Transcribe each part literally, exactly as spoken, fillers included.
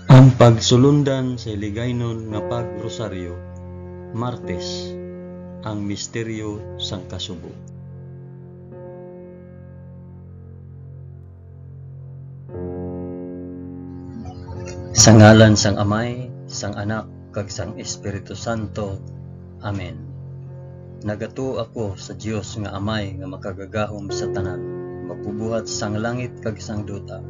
Ang pagsulundan sa Hiligaynon nga pag-rosaryo, Martes, ang misteryo sang kasubo. Sa ngalan sang Amay, sang Anak, kag sang Espiritu Santo. Amen. Nagatuo ako sa Dios nga Amay nga makagagahom sa tanan, magbubuhat sang langit kag sang duta.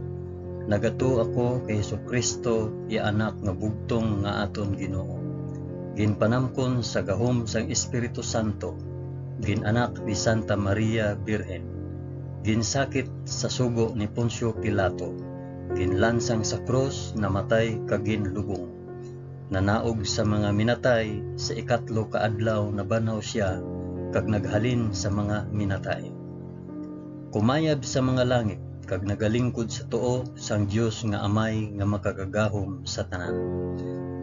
Nagatuo ako kay Jesu-Cristo, iya Anak nga bugtong nga aton Ginoo. Ginpanamkon sa gahom sang Espiritu Santo, gin-anak ni Santa Maria Birhen, ginsakit sa sugo ni Poncio Pilato, ginlansang sa krus, namatay kag ginlubong. Nanaog sa mga minatay, sa ikatlo ka adlaw nabanhaw sia, kag naghalin sa mga minatay. Kumayab sa mga langit, kag nagalingkod sa tuo sang Dios nga Amay nga makagagahom sa tanan.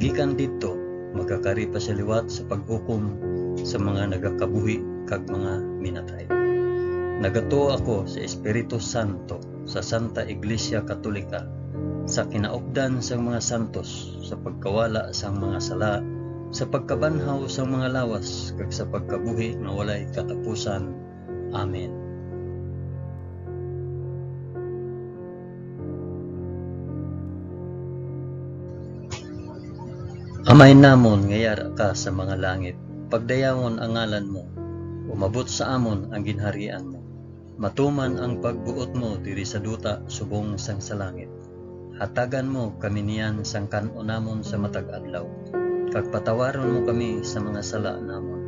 Gikan didto, magakari pa sia liwat sa paghukom sa mga nagakabuhi kag mga minatay. Nagatuo ako sa Espiritu Santo, sa Santa Iglesia Katolika, sa kinaupdan sang mga santos, sa pagkawala sang mga sala, sa pagkabanhaw sang mga lawas, kag sa pagkabuhi nga walay katapusan. Amen. Amay namon nga yara ka sa mga langit, pagdayawon ang ngalan mo, umabot sa amon ang ginharian mo. Matuman ang pagbuot mo diri sa duta subong sang sa langit. Hatagan mo kami niyan sang kan-o namon sa matag adlaw, kag patawaron mo kami sa mga sala namon,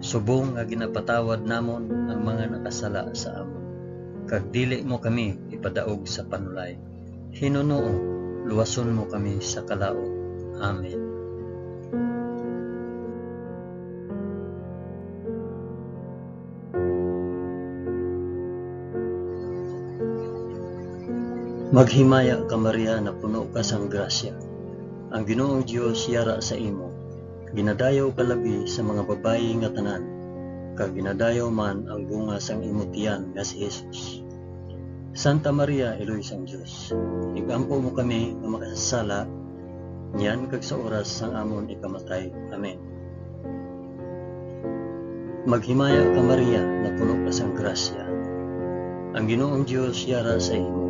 subong nga ginapatawad namon ang mga nakasala sa amon. Kag dili mo kami ipadaog sa panulay. Hinunoo, luwason mo kami sa kalaut. Amen. Maghimaya ka, Maria, napuno ka sang grasya. Ang Ginoong Dios yara sa imo. Ginadayaw ka labi sa mga babayi nga tanan, kag ginadayaw man ang bunga sang imo tiyan nga si Jesus. Santa Maria, Iloy sang Dios, igampo mo kami nga makasasala, niyan kag sa oras sang amon ikamatay. Amen. Maghimaya ka, Maria, napuno ka sang grasya. Ang Ginoong Dios yara sa imo.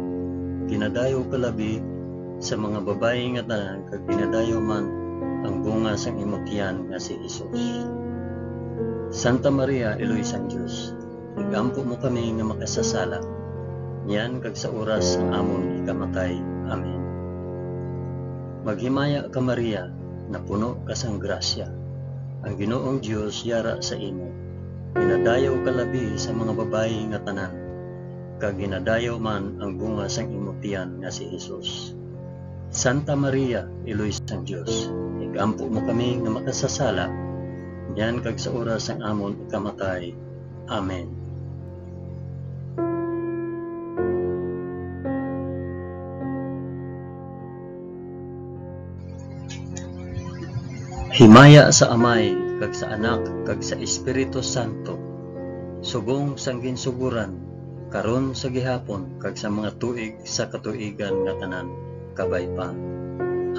Ginadayaw ka labi sa mga babayi nga tanan, kag ginadayaw man ang bunga sang imo tiyan nga si Jesus. Santa Maria, Iloy sang Dios, igampo mo kami nga makasasala, niyan kag sa oras sang amon ikamatay. Amen. Maghimaya ka, Maria, napuno ka sang grasya. Ang Ginoong Dios yara sa imo. Ginadayaw ka labi sa mga babayi nga tanan, kag ginadayaw man ang bunga sang imo tiyan nga si Jesus. Santa Maria, Iloy sang Dios, igampo mo kami nga makasasala, niyan kag sa oras sang amon ikamatay. Amen. Himaya sa Amay, kag sa Anak, kag sa Espiritu Santo, subong sang ginsugoran, karon, sa gihapon, kag sa mga tuig sa katuigan nga tanan, kabay pa.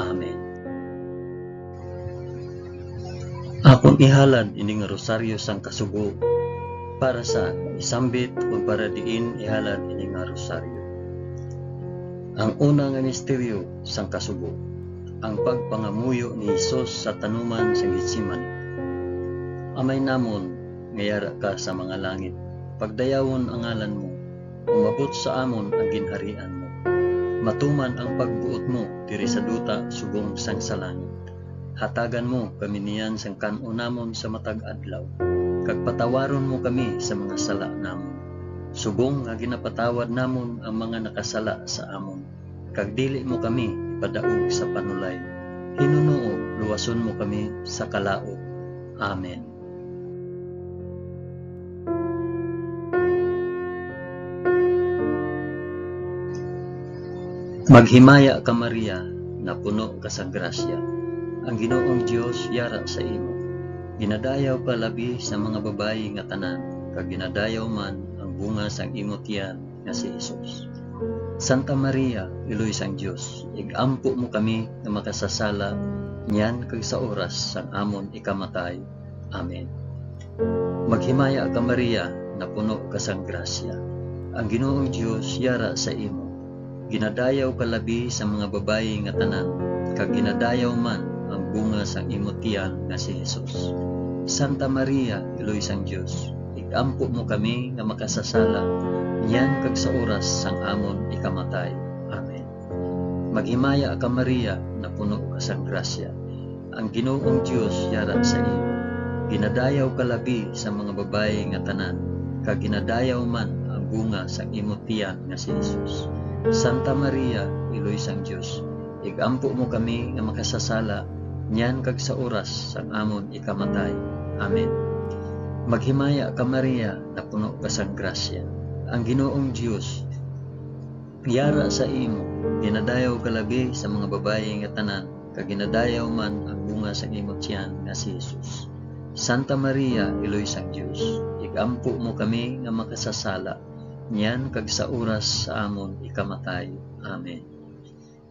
Amen. Akon ihalad ini nga rosaryo sang kasubo para sa isambit, o para diin ihalad ini nga rosaryo. Ang una nga misteryo sang kasubo, ang pagpangamuyo ni Jesus sa tanuman sa Getsemani. Amay namon nga yara ka sa mga langit, pagdayawon ang ngalan mo, umabot sa amon ang ginharian mo. Matuman ang pagbuot mo diri sa duta subong sang sa langit. Hatagan mo kami niyan sang kan-on namon sa matag adlaw, kag patawaron mo kami sa mga sala namon, subong nga ginapatawad namon ang mga nakasala sa amon, kag dili mo kami ipadaog sa panulay. Hinunoo, luwason mo kami sa kalaut. Amen. Maghimaya ka, Maria, napuno ka sang grasya. Ang Ginoong Dios yara sa imo. Ginadayaw ka labi sa mga babayi nga tanan, kag ginadayaw man ang bunga sang imo tiyan nga si Jesus. Santa Maria, Iloy sang Dios, ig-ampo mo kami nga makasasala niyan kag sa oras sang amon ikamatay. Amen. Maghimaya ka, Maria, napuno ka sang grasya. Ang Ginoong Dios yara sa imo. Ginadayaw ka labi sa mga babayi nga tanan, kag ginadayaw man ang bunga sang imo tiyan nga si Jesus. Santa Maria, Iloy sang Dios, ig-ampo mo kami nga makasasala, niyan kag sa oras sang amon ikamatay. Amen. Maghimaya ka, Maria, napuno ka sang grasya. Ang Ginoong Dios yara sa imo. Ginadayaw ka labi sa mga babayi nga tanan, kag ginadayaw man ang bunga sang imo tiyan nga si Jesus. Santa Maria, Iloy sang Dios, ig-ampo mo kami nga makasasala, niyan kag sa oras sang amon ikamatay. Amen. Maghimaya ka, Maria, napuno ka sang grasya. Ang Ginoong Dios yara sa imo. Ginadayaw ka labi sa mga babayi nga tanan, kag ginadayaw man ang bunga sang imo tiyan nga si Jesus. Santa Maria, Iloy sang Dios, ig-ampo mo kami nga makasasala, niyan kag sa oras sa amon ikamatay. Amen.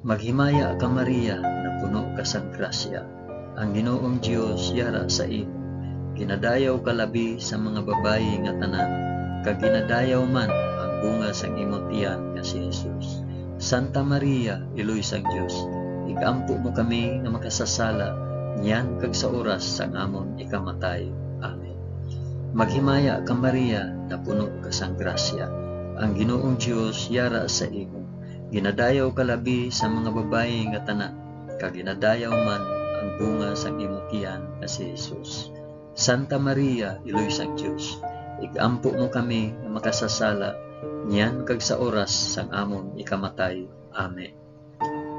Maghimaya ka, Maria, napuno ka sang grasya. Ang Ginoong Dios yara sa imo. Ginadayaw ka labi sa mga babayi nga tanan, kag ginadayaw man ang bunga sang imo tiyan nga si Jesus. Santa Maria, Iloy sang Dios, ig-ampo mo kami nga makasasala, niyan kag sa oras sang amon ikamatay. Amen. Maghimaya ka, Maria, napuno ka sang grasya. Ang Ginoong Dios yara sa imo. Ginadayaw ka labi sa mga babayi nga tanan, kag ginadayaw man ang bunga sang imo tiyan nga si Jesus. Santa Maria, Iloy sang Dios, ig-ampo mo kami nga makasasala, niyan kag sa oras sang amon ikamatay. Amen.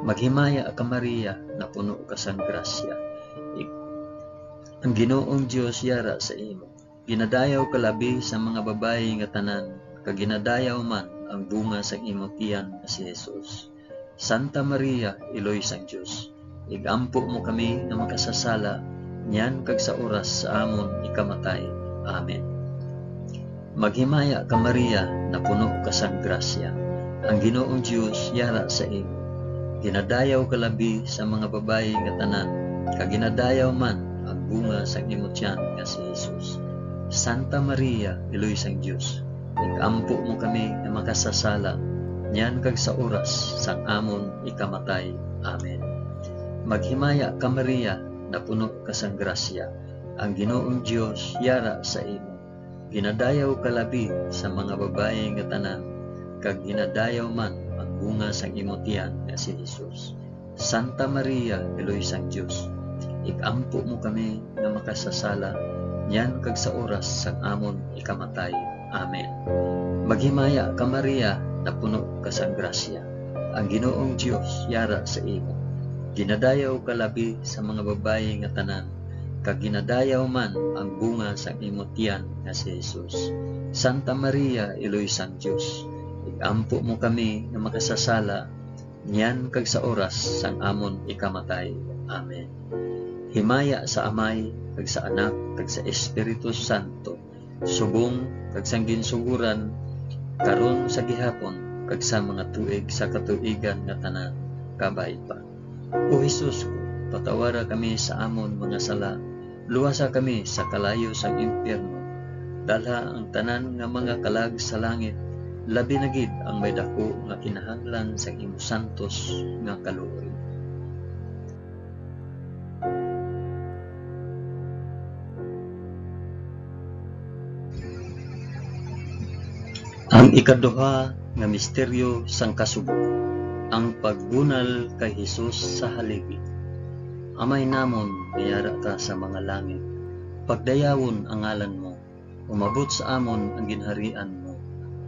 Maghimaya ka, Maria, napuno ka sang grasya. Ig-, ang Ginoong Dios yara sa imo. Ginadayaw ka labi sa mga babayi nga tanan, kag ginadayaw man ang bunga sang imo tiyan nga si Jesus. Santa Maria, Iloy sang Dios, ig-ampo mo kami nga makasasala, niyan kag sa oras sa amon ikamatay. Amen. Maghimaya ka, Maria, napuno ka sang grasya. Ang Ginoong Dios yara sa imo. Ginadayaw ka labi sa mga babayi nga tanan, kag ginadayaw man ang bunga sang imo tiyan nga si Jesus. Santa Maria, Iloy sang Dios, ig-ampo mo kami nga makasasala, niyan kag sa oras sang amon ikamatay. Amen. Maghimaya ka, Maria, napuno ka sang grasya. Ang Ginoong Dios yara sa imo. Ginadayaw ka labi sa mga babayi nga tanan, kag ginadayaw man ang bunga sang imo tiyan nga si Jesus. Santa Maria, Iloy sang Dios, ig-ampo mo kami nga makasasala, niyan kag sa oras sang amon ikamatay. Amen. Maghimaya ka, Maria, napuno ka sang grasya. Ang Ginoong Dios yara sa imo. Ginadayaw ka labi sa mga babayi nga tanan, kag ginadayaw man ang bunga sang imo tiyan nga si Jesus. Santa Maria, Iloy sang Dios, ig-ampo mo kami nga makasasala, niyan kag sa oras sang amon ikamatay. Amen. Himaya sa Amay, kag sa Anak, kag sa Espiritu Santo, subong kag sang ginsugoran, karon, sa gihapon, kag sa mga tuig sa katuigan nga tanan. Kabay pa. O Jesus ko, patawara kami sa amon mga sala, luwasa kami sa kalayo sang impyerno, dalha ang tanan nga mga kalag sa langit, labi na gid ang may daku nga kinahanglan sang imo santos nga kaluoy. Ang ikaduha nga misteryo sang kasubo, ang pagbunal kay Jesus sa haligi. Amay namon nga yara ka sa mga langit, pagdayawon ang ngalan mo, umabot sa amon ang ginharian mo,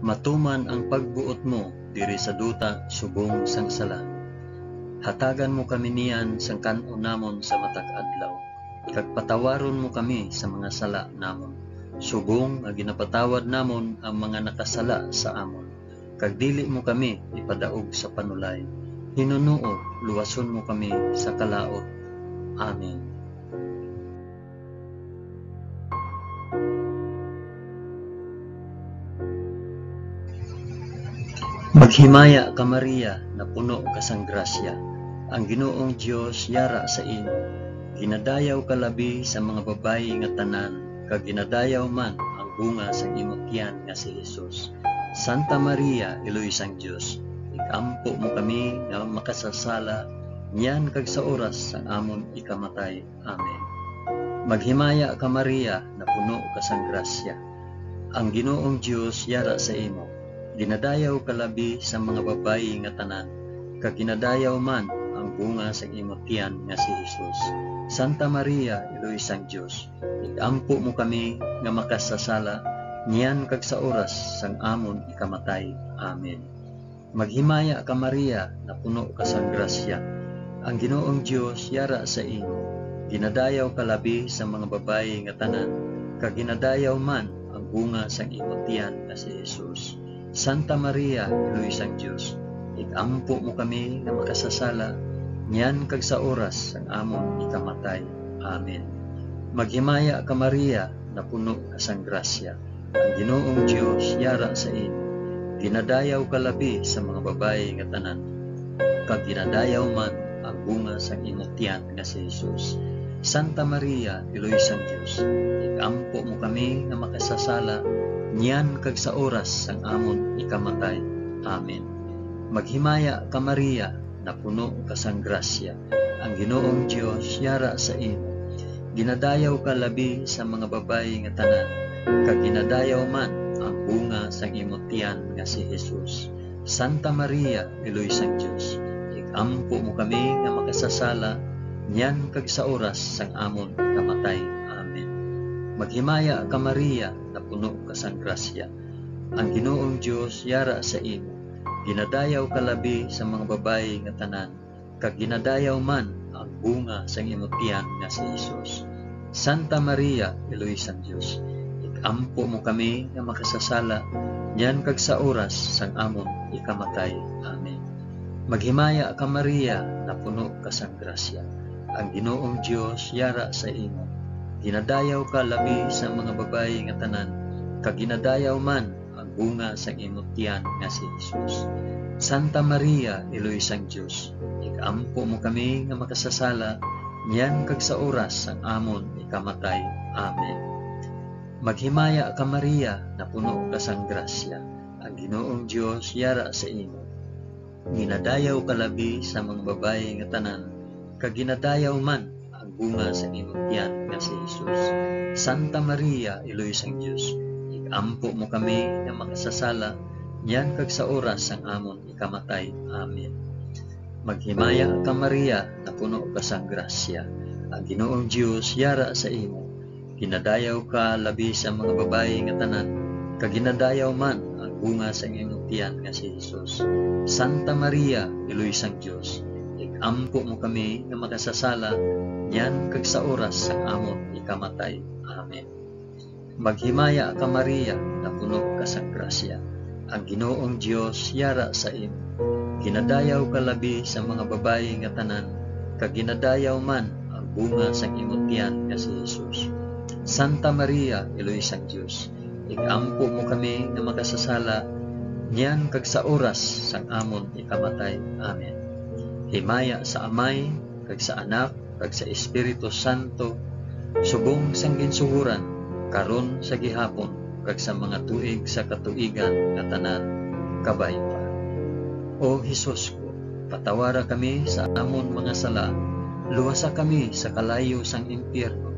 matuman ang pagbuot mo diri sa duta subong sang sa langit. Hatagan mo kami niyan sang kan-on namon sa matag adlaw, kag patawaron mo kami sa mga sala namon, subong nga ginapatawad namon ang mga nakasala sa amon, kag dili mo kami ipadaog sa panulay. Hinunoo, luwason mo kami sa kalaut. Amen. Himaya ka, Maria, napuno ka sang grasya, ang Ginoong Dios yara sa imo. Ginadayaw ka labi sa mga babayi nga tanan, kag ginadayaw man ang bunga sang imo tiyan nga si Jesus. Santa Maria, Iloy sang Dios, igampo mo kami nga makasasala, niyan kag sa oras sang amon ikamatay. Amen. Maghimaya ka, Maria, napuno ka sang grasya. Ang Ginoong Dios yara sa imo. Ginadayaw ka labi sa mga babayi nga tanan, kag ginadayaw man ang bunga sang imo tiyan nga si Jesus. Santa Maria, Iloy sang Dios, igampo mo kami nga makasasala, niyan kag sa oras sang amon ikamatay. Amen. Maghimaya ka, Maria, napuno ka sang grasya. Ang Ginoong Dios yara sa imo. Ginadayaw ka labi sa mga babayi nga tanan, kag ginadayaw man ang bunga sang imo tiyan nga si Jesus. Santa Maria, Iloy sang Dios, igampo mo kami nga makasasala, niyan kag sa oras sang amon ikamatay. Amen. Maghimaya ka, Maria, napuno ka sang grasya. Ang Ginoong Dios yara sa imo. Ginadayaw ka labi sa mga babayi nga tanan, kag ginadayaw man ang bunga sang imo tiyan nga si Jesus. Santa Maria, Iloy sang Dios, igampo mo kami nga makasasala, niyan kag sa oras sang amon ikamatay. Amen. Maghimaya ka, Maria, napuno ka sang grasya. Ang Ginoong Dios yara sa imo. Ginadayaw ka labi sa mga babayi nga tanan, kag ginadayaw man ang bunga sang imo tiyan nga si Jesus. Santa Maria, Iloy sang Dios, igampo mo kami nga makasasala, niyan kag sa oras sang amon kamatay. Amen. Maghimaya ka, Maria, napuno ka sang grasya. Ang Ginoong Dios yara sa imo. Ginadayaw ka labi sa mga babayi nga tanan, kag ginadayaw man ang bunga sang imo tiyan nga si Jesus. Santa Maria, Iloy sang Dios, igampo mo kami nga makasasala, niyan kag sa oras sang amon ikamatay. Amen. Maghimaya ka, Maria, napuno ka sang grasya. Ang Ginoong Dios yara sa imo. Ginadayaw ka labi sa mga babayi nga tanan, kag ginadayaw man ang bunga sang imo tiyan nga si Jesus. Santa Maria, Iloy sang Dios, igampo mo kami nga makasasala, niyan kag sa oras sang amon ikamatay. Amen. Maghimaya ka, Maria, napuno ka sang grasya. Ang Ginoong Dios yara sa imo. Ginadayaw ka labi sa mga babayi nga tanan, kag ginadayaw man ang bunga sa imong tiyan nga si Jesus. Santa Maria, Iloy sang Dios, igampo mo kami nga makasasala, niyan kag sa oras sang amon ikamatay. Amen. Maghimaya ka, Maria, napuno ka sang grasya. Ang Ginoong Dios yara sa imo. Ginadayaw ka labi sa mga babayi nga tanan, kag ginadayaw man ang bunga sang imong tiyan nga si Jesus. Santa Maria, Iloy sang Dios, igampo mo kami nga makasasala, niyan kag sa oras sang amon ikamatay. Amen. Maghimaya ka, Maria, napuno ka sang grasya. Ang Ginoong Dios yara sa imo. Ginadayaw ka labi sa mga babayi nga tanan, kag ginadayaw man ang bunga sang imo tiyan nga si Jesus. Santa Maria, Iloy sang Dios, igampo mo kami nga makasasala, niyan kag sa oras sang amon ikamatay. Amen. Himaya sa Amay, kag sa Anak, kag sa Espiritu Santo, subong sang ginsugoran, karon, sa gihapon, kag sa mga tuig sa katuigan nga tanan. Kabay pa. O Jesus ko, patawara kami sa amon mga sala, luwasa kami sa kalayo sang impyerno,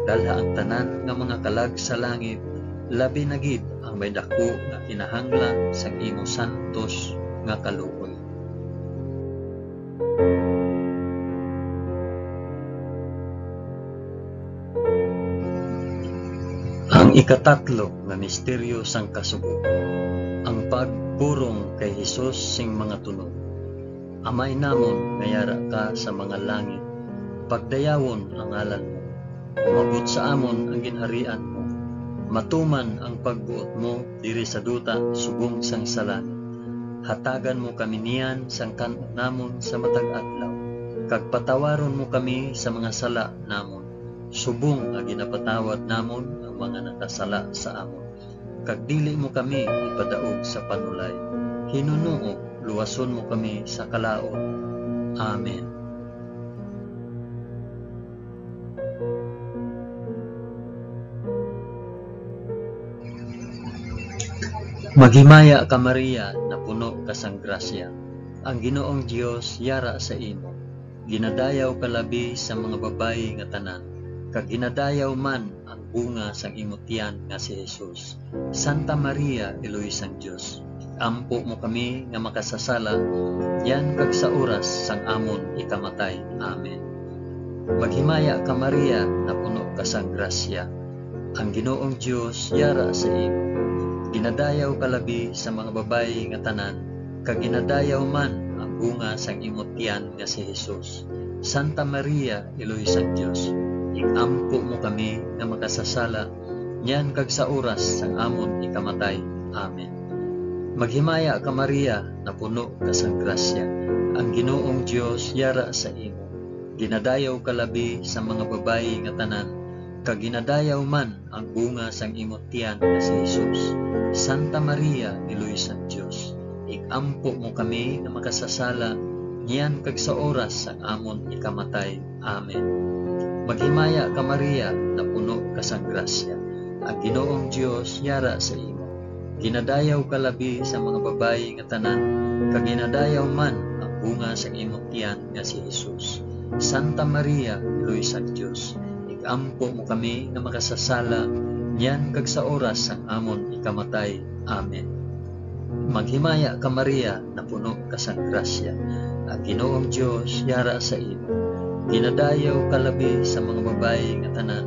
dalha ang tanan nga mga kalag sa langit, labi na gid ang may daku nga kinahanglan sang imo santos nga kaluoy. Ang ikatatlo nga misteryo sang kasubo, ang pagpurong kay Jesus sing mga tunog. Amay namon nga yara ka sa mga langit, pagdayawon ang ngalan mo. Umabot sa amon ang ginharian mo. Matuman ang pagbuot mo diri sa duta subong sang sa langit. Hatagan mo kami niyan sang kan-on namon sa matag adlaw, kag patawaron mo kami sa mga sala namon, subong nga ginapatawad namon ang mga nakasala sa amon. Kag dili mo kami ipadaog sa panulay, Ginoo, luwason mo kami sa kalaut. Amen. Maghimaya ka, Maria, napuno ka sang grasya. Ang Ginoong Dios yara sa imo. Ginadayaw ka labi sa mga babayi nga tanan, kag ginadayaw man ang bunga sang imo tiyan nga si Jesus. Santa Maria, Iloy sang Dios, ig-ampo mo kami nga makasasala, niyan kag sa oras sang amon ikamatay. Amen. Maghimaya ka, Maria, napuno ka sang grasya. Ang Ginoong Dios yara sa imo. Ginadayaw ka labi sa mga babayi nga tanan, kag ginadayaw man ang bunga sang imo tiyan nga si Jesus. Santa Maria, Iloy sang Dios, ig-ampo mo kami nga makasasala, niyan kag sa oras sang amon ikamatay. Amen. Maghimaya ka, Maria, napuno ka sang grasya. Ang Ginoong Dios yara sa imo. Ginadayaw ka labi sa mga babayi nga tanan, kag ginadayaw man ang bunga sang imo tiyan nga si Jesus. Santa Maria, Iloy sang Dios, ig-ampo mo kami nga makasasala, niyan kag sa oras sang amon ikamatay. Amen. Maghimaya ka, Maria, napuno ka sang grasya. Ang Ginoong Dios yara sa imo. Ginadayaw ka labi sa mga babayi nga tanan, kag ginadayaw man ang bunga sang imo tiyan nga si Jesus. Santa Maria, Iloy sang Dios, ig-ampo mo kami nga makasasala, niyan kag sa oras sang amon ikamatay. Amen. Maghimaya ka, Maria, napuno ka sang grasya. Ang Ginoong Dios yara sa imo. Ginadayaw ka labi sa mga babayi nga tanan,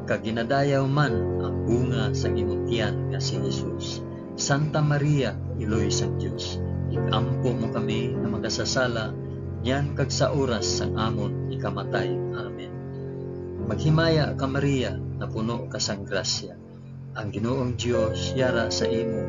kag ginadayaw man ang bunga sang imo tiyan nga si Jesus. Santa Maria, Iloy sang Dios, ig-ampo mo kami nga makasasala, niyan kag sa oras sang amon ikamatay. Amen. Maghimaya ka, Maria, napuno ka sang grasya. Ang Ginoong Dios yara sa imo.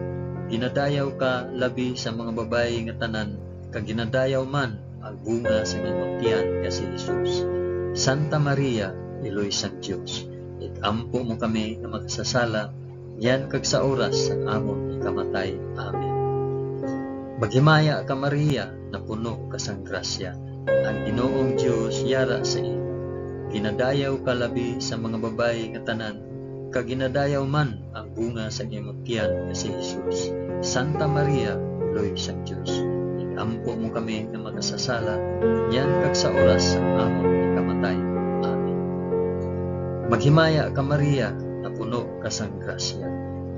Ginadayaw ka labi sa mga babayi nga tanan, kag ginadayaw man ang bunga sa imong tiyan nga si Jesus. Santa Maria, Iloy sang Dios, ig-ampo mo kami nga makasasala, niyan kag sa oras sang amon ikamatay. Amen. Maghimaya ka, Maria, napuno ka sang grasya. Ang Ginoong Dios yara sa imo. Ginadayaw ka labi sa mga babayi nga tanan, kag ginadayaw man ang bunga sang imong tiyan nga si Jesus. Santa Maria, Iloy sang Dios, ig-ampo mo kami nga makasasala, niyan kag sa oras sang amon ikamatay. Amen. Maghimaya ka, Maria, napuno ka sang grasya.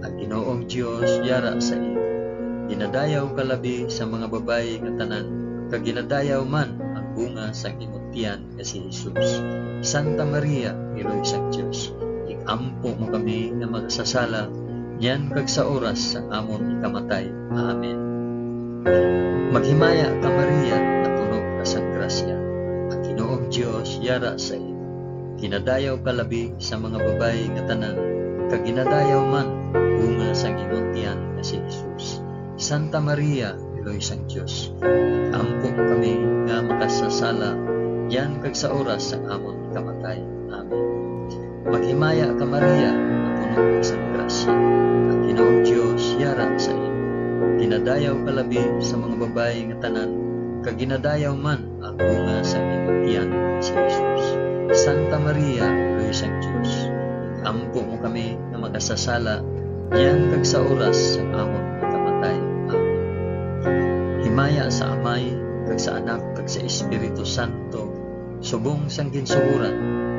Ang Ginoong Dios yara sa imo. Ginadayaw ka labi sa mga babayi nga tanan, kag ginadayaw man ang bunga sang imong tiyan nga si Jesus. Santa Maria, Iloy sang Dios, ig-ampo mo kami nga makasasala, niyan kag sa oras sang amon ikamatay. Amen. Maghimaya ka, Maria, napuno ka sang grasya. Ang Ginoong Dios yara sa imo. Ginadayaw ka labi sa mga babayi nga tanan, kag ginadayaw man ang bunga sang imong tiyan nga si Jesus. Santa Maria, Iloy sang Dios, ig-ampo mo kami nga makasasala, niyan kag sa oras sang amon kamatay. Amen. Maghimaya ka, Maria, nga puno ka sang grasya. Ang Ginoong Dios yara sa imo. Ginadayaw ka labi sa mga babayi nga tanan, kag ginadayaw man ang bunga sang imong tiyan, si Jesus. Santa Maria, Iloy sang Dios, ig-ampo mo kami nga makasasala, niyan kag sa oras sang amon pagkamatay. Amen. Himaya sa Amay, kag sa Anak, kag sa Espiritu Santo, subong sang ginsugoran,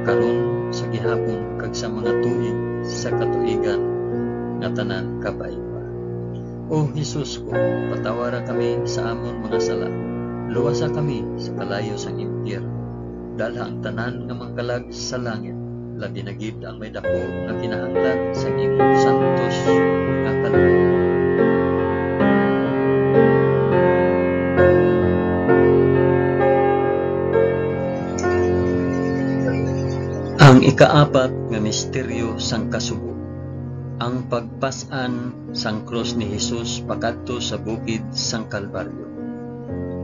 karon, sa gihapon, kag sa mga tuig sa katuigan nga tanan. Kabay pa. O Jesus ko, patawara kami sa amon mga sala, luwasa kami sa kalayo sang impyerno, dalha ang tanan nga mga kalag sa langit, labi na gid ang may daku nga kinahanglan sa imong santos nga kalooban. Ang ikaapat nga misteryo sang kasubo, ang pagpas-an sang krus ni Jesus pakadto sa bukid sang Kalbaryo.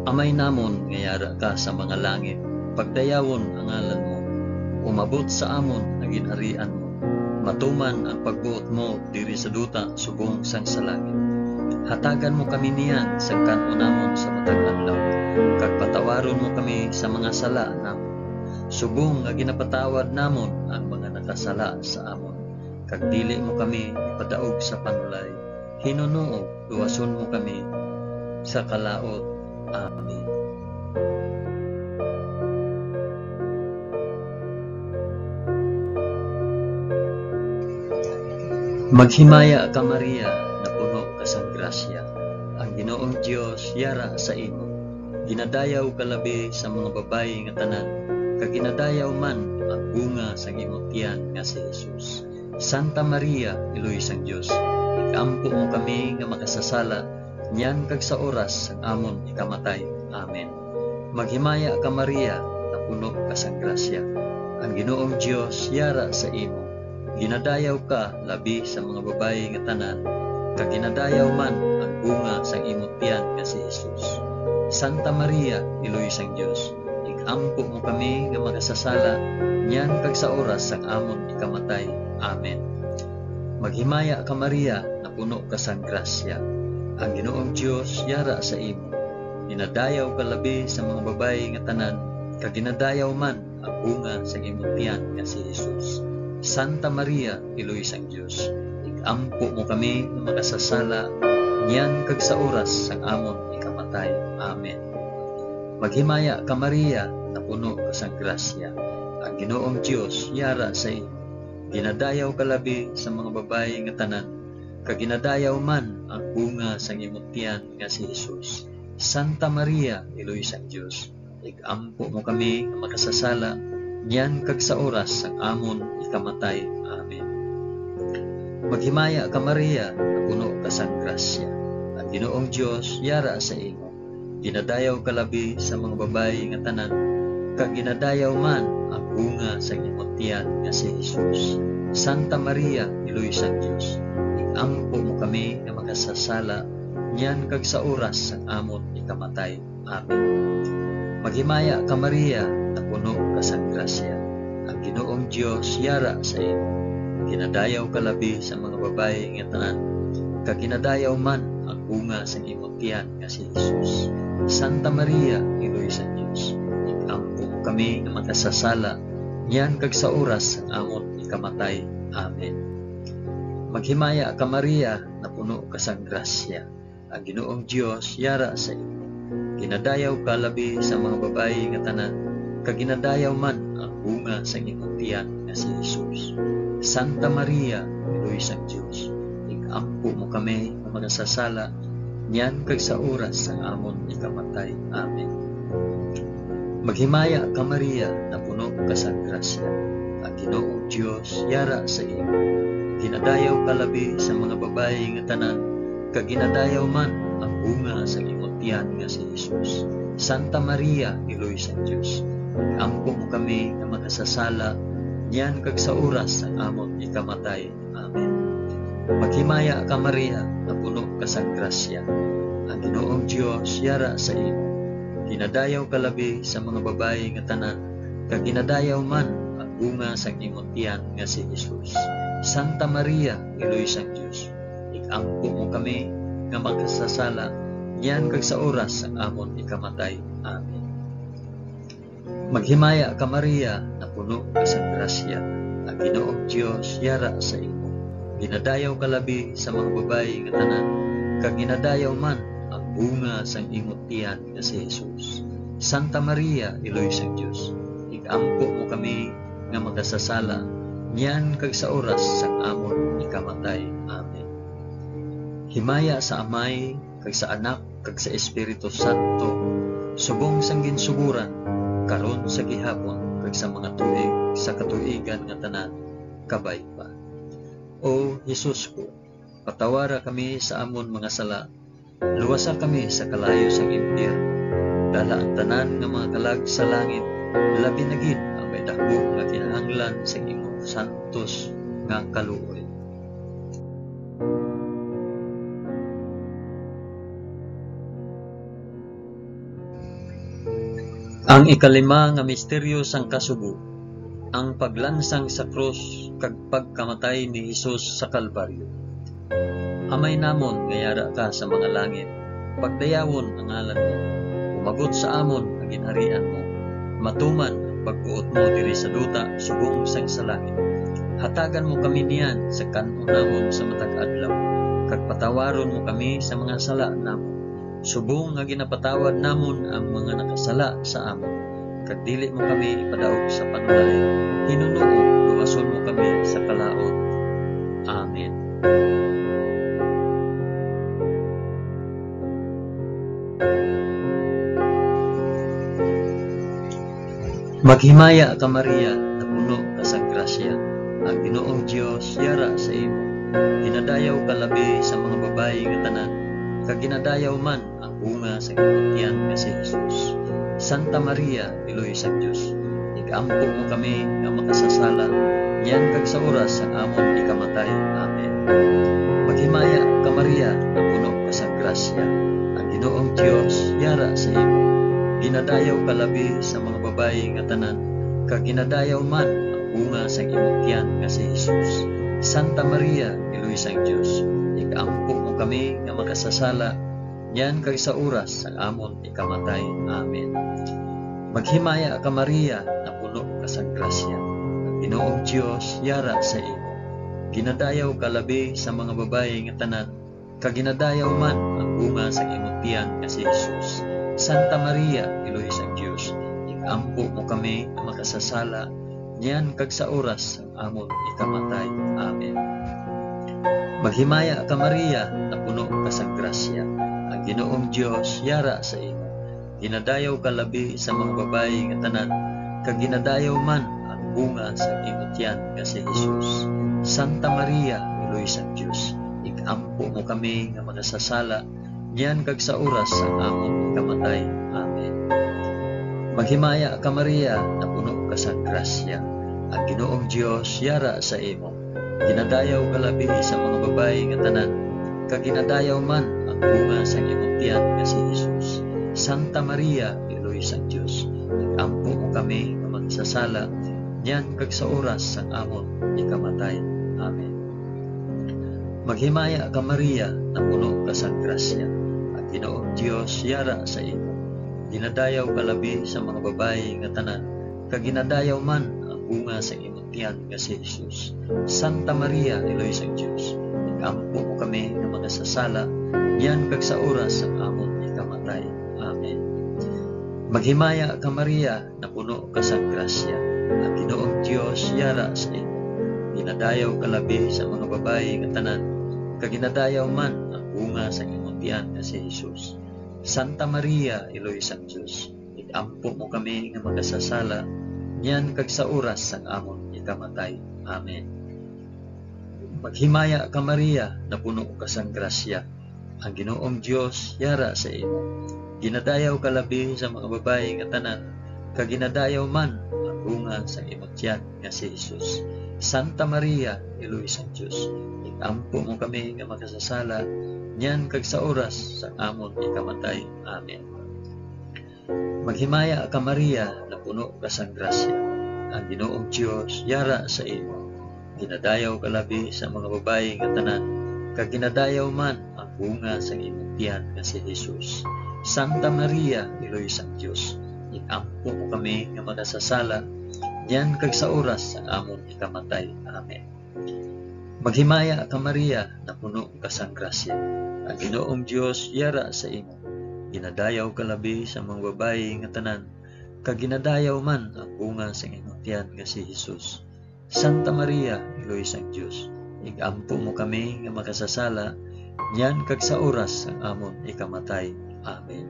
Amay namon nga yara ka sa mga langit, pagdayawon ang ngalan mo. Umabot sa amon ang ginharian mo. Matuman ang pagbuot mo diri sa duta subong sang sa langit. Hatagan mo kami niyan sa kan-o namon sa matag adlaw, kag patawaron mo kami sa mga sala namon, subong nga ginapatawad namon ang mga nakasala sa amon, kag dili mo kami ipadaog sa panulay. Hinunoog, luwason mo kami sa kalaut. Amen. Maghimaya ka, Maria, nga puno ka sang grasya. Ang Ginoong Dios yara sa imo. Ginadayaw ka labi sa mga babayi nga tanan, kag ginadayaw man ang bunga sang imo tiyan nga si Jesus. Santa Maria, Iloy sang Dios, ig-ampo mo kami nga makasasala, niyan kag sa oras sang amon ikamatay. Amen. Maghimaya ka, Maria, nga puno ka sang grasya. Ang Ginoong Dios yara sa imo. Ginadayaw ka labi sa mga babayi nga tanan, kag ginadayaw man ang bunga sang imo tiyan nga si Jesus. Santa Maria, Iloy sang Dios, ig-ampo mo kami nga makasasala, niyan kag sa oras sang amon ikamatay. Amen. Maghimaya ka, Maria, nga puno ka sang grasya. Ang Ginoong Dios yara sa imo. Ginadayaw ka labi sa mga babayi nga tanan, kag ginadayaw man ang bunga sang imo tiyan nga si Jesus. Santa Maria, Iloy sang Dios, ig-ampo mo kami nga makasasala, niyan kag sa oras sang amon ikamatay. Amen. Maghimaya ka, Maria, nga puno ka sang grasya. Ang Ginoong Dios yara sa imo. Ginadayaw ka labi sa mga babayi nga tanan, kag ginadayaw man ang bunga sang imo tiyan nga si Jesus. Santa Maria, Iloy sang Dios, ig-ampo mo kami nga makasasala, niyan kag sa oras sang amon ikamatay. Amen. Maghimaya ka, Maria, nga puno ka sang grasya. Ang Ginoong Dios yara sa imo. Ginadayaw ka labi sa mga babayi nga tanan, kag ginadayaw man ang bunga sang imo tiyan nga si Jesus. Santa Maria, Iloy sang Dios, ig-ampo mo kami nga makasasala, niyan kag sa oras sang amon ikamatay. Amen. Maghimaya ka, Maria, nga puno ka sang grasya. Ang Ginoong Dios yara sa imo. Ginadayaw ka labi sa mga babayi nga tanan, kag ginadayaw man ang bunga sang imo tiyan nga si Jesus. Santa Maria, Iloy sang Dios, ig-ampo mo kami nga makasasala, niyan kag sa oras sang amon ikamatay. Amen. Maghimaya ka, Maria, nga puno ka sang grasya. Ang Ginoong Dios yara sa imo. Ginadayaw ka labi sa mga babayi nga tanan, kag ginadayaw man ang bunga sang imong tiyan nga si Jesus. Santa Maria, Iloy sang Dios, ig-ampo mo kami nga makasasala, niyan kag sa oras sang amon ikamatay. Amen. Maghimaya ka, Maria, nga puno ka sang grasya. Ang Ginoong Dios yara sa imo. Ginadayaw ka labi sa mga babayi nga tanan, kag ginadayaw man ang bunga sa imong tiyan nga si Jesus. Santa Maria, Iloy sang Dios, ampo mo kami nga makasasala, niyan kag sa oras sang amon ikamatay. Amen. Maghimaya ka, Maria, nga puno ka sang grasya. Ang Ginoong Dios yara sa imo. Ginadayaw ka labi sa mga babayi nga tanan, kag ginadayaw man ang bunga sang imong tiyan nga si Jesus. Santa Maria, Iloy sang Dios, ig-ampo mo kami nga makasasala, niyan kag sa oras sang amon ikamatay. Amen. Maghimaya ka, Maria, nga puno ka sang grasya, ang Ginoong Dios yara sa imo. Ginadayaw ka labi sa mga babayi nga tanan, kag ginadayaw man ang bunga sang imo tiyan nga si Jesus. Santa Maria, Iloy sang Dios, ig-ampo mo kami nga makasasala, niyan kag sa oras sang amon ikamatay. Amen. Himaya sa Amay, kag sa Anak, kag sa Espiritu Santo, subong sang ginsugoran, karon, sa gihapon, kag sa mga tuig sa katuigan nga tanan. Kabay pa. O Jesus ko, patawara kami sa amon mga sala, luwasa kami sa kalayo sang impyerno, dala ang tanan nga mga kalag sa langit, labi na gid ang may dakop nga kinahanglan sa imong santos nga kaluoy. Ang ikalima nga misteryo sang kasubo, ang paglansang sa krus kag pagkamatay ni Jesus sa Kalbaryo. Amay namon nga yara ka sa mga langit, pagdayawon ang ngalan mo. Umabot sa amon ang ginharian mo. Matuman ang pagbuot mo diri sa duta subong sang sa langit. Hatagan mo kami niyan sa kan-on namon sa matag adlaw, kag patawaron mo kami sa mga sala namon, subong nga ginapatawad namon ang mga nakasala sa amon. Kag dili mo kami ipadaog sa panulay, hinunoo luwason mo kami sa kalaut. Amen. Maghimaya ka, Maria, napuno ka sang grasya, ang Ginoong Dios yara sa imo. Ginadayaw ka labi sa mga babayi nga tanan, kag ginadayaw man ang bunga sa imong tiyan nga si Jesus. Santa Maria, Iloy sang Dios, ig-ampo mo kami nga makasasala, niyan kag sa oras sang amon ikamatay. Amen. Maghimaya ka, Maria, napuno ka sang grasya, ang Ginoong Dios yara sa imo. Ginadayaw ka labi sa mga babayi nga tanan, kag ginadayaw man ang bunga sang imong tiyan nga si Jesus. Santa Maria, Iloy sang Dios, ig-ampo mo kami nga makasasala, niyan kag sa oras sang amon ikamatay. Amen. Maghimaya ka, Maria, napuno ka sang grasya, ang Ginoong Dios yara sa imo. Ginadayaw ka labi sa mga babayi nga tanan, kag ginadayaw man ang bunga sang imong tiyan nga si Jesus. Santa Maria, Iloy sang Dios, ig-ampo mo kami nga makasasala, niyan kag sa oras sang amon ikamatay. Amen. Maghimaya ka, Maria, napuno ka sang grasya, ang Ginoong Dios yara sa imo. Ginadayaw ka labi sa mga babayi nga tanan, kag ginadayaw man ang bunga sang imo tiyan nga si Jesus. Santa Maria, Iloy sang Dios, ig-ampo mo kami nga makasasala, niyan kag sa oras sang amon kamatay. Amen. Maghimaya ka, Maria, napuno ka sang grasya, ang Ginoong Dios yara sa imo. Ginadayaw ka labi sa mga babayi nga tanan, kag ginadayaw man ang bunga sang imong tiyan nga si Jesus. Santa Maria, Iloy sang Dios, ig-ampo mo kami nga makasasala, niyan kag sa oras sang amon ikamatay. Amen. Maghimaya ka, Maria, napuno ka sang grasya, ang Ginoong Dios yara sa imo. Ginadayaw ka labi sa mga babayi nga tanan, kag ginadayaw man ang bunga sang imong tiyan nga si Jesus. Santa Maria, Iloy sang Dios, ig-ampo mo kami nga makasasala, niyan kag sa oras sang amon ikamatay. Amen. Maghimaya ka, Maria, napuno ka sang grasya, ang Ginoong Dios yara sa imo. Ginadayaw ka labi sa mga babayi nga tanan, kag ginadayaw man ang bunga sang imong tiyan nga si Jesus. Santa Maria, Iloy sang Dios, ig-ampo mo kami nga makasasala, niyan kag sa oras sang amon ikamatay. Amen. Maghimaya ka, Maria, napuno ka sang grasya, ang Ginoong Dios yara sa imo. Ginadayaw ka labi sa mga babayi nga tanan, kag ginadayaw man ang bunga sang imong tiyan nga si Jesus. Santa Maria, Iloy sang Dios, ig-ampo mo kami nga makasasala, niyan kag sa oras sang amon ikamatay. Amen. Maghimaya ka, Maria, napuno ka sang grasya, ang Ginoong Dios yara sa imo. Ginadayaw ka labi sa mga babayi nga tanan, kag ginadayaw man ang bunga sang imong tiyan nga si Jesus. Santa Maria, Iloy sang Dios, ig-ampo mo kami nga makasasala, niyan kag sa oras sang amon ikamatay. Amen. Maghimaya ka, Maria, napuno ka sang grasya, ang Ginoong Dios yara sa imo. Ginadayaw ka labi sa mga babayi nga tanan, kag ginadayaw man ang bunga sang imong tiyan nga si Jesus. Santa Maria, Iloy sang Dios, ig-ampo mo kami nga makasasala, niyan kag sa oras sang amon ikamatay. Amen.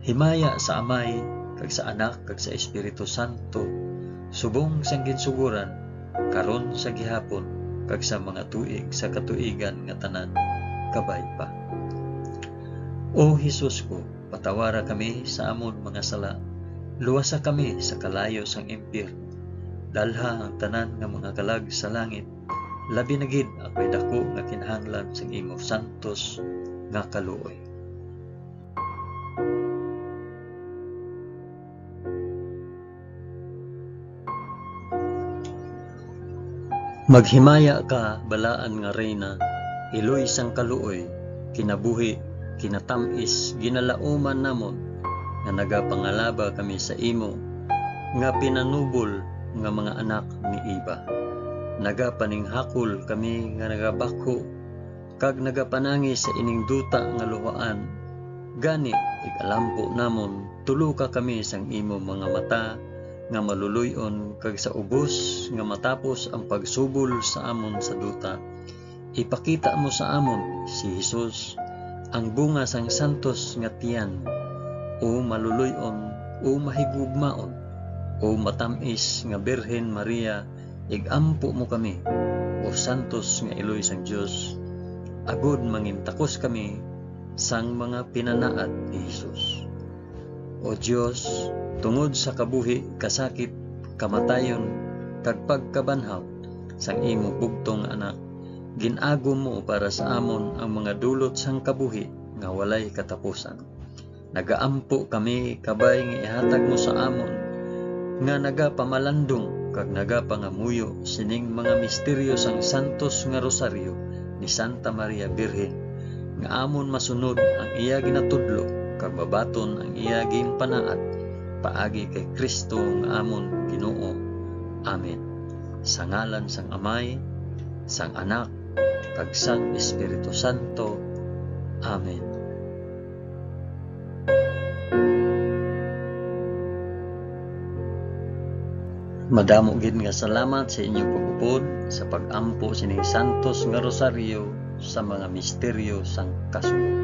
Himaya sa Amay, kag sa Anak, kag sa Espiritu Santo, subong sang ginsugoran, karon, sa gihapon, kag sa mga tuig sa katuigan nga tanan. Kabay pa. O Jesus ko, patawara kami sa amon mga sala, luwasa kami sa kalayo sang impyerno, dalha ang tanan nga mga kalag sa langit, labi na gid ang may daku nga kinahanglan sang imo santos nga kaluoy. Maghimaya ka, balaan nga Reyna, iloy sang kaluoy, kinabuhi, kinatamis, ginalauman namon, nga nagapangalaba kami sa imo, nga pinanubol nga mga anak ni Eva. Nagapaninghakol kami nga nagabakho, kag nagapanangis sa ining duta nga luhaan. Gani, igalampo namon, tuloka kami sang imo mga mata nga maluloy-on, kag sa ubos nga matapos ang pagsubol sa amon sa duta, ipakita mo sa amon si Jesus, ang bunga sang santos nga tiyan. O maluloy-on, o mahigugmaon, o matamis nga Birhen Maria, igampo mo kami, o santos nga iloy sang Dios, agod mangintakos kami sang mga pinanaad ni Jesus. O Dios, tungod sa kabuhi, kasakit, kamatayon, kag pagkabanhaw sang imo bugtong nga Anak, gin-agom mo para sa amon ang mga dulot sang kabuhi nga walay katapusan. Nagaampo kami, kabay, nga ihatag mo sa amon nga nagapamalandong kag nagapangamuyo sining mga misteryo sang santos nga rosaryo ni Santa Maria Birhen, nga amon masunod ang iya ginatudlo kag mabaton ang iya ginpanaad, paagi kay Cristo nga amon Ginoo. Amen. Sa ngalan sang Amay, sang Anak, kag sang Espiritu Santo. Amen. Madamo gid nga salamat sa inyo pag-upod sa pag-ampo sining santos nga rosaryo sa mga misteryo sang kasubo.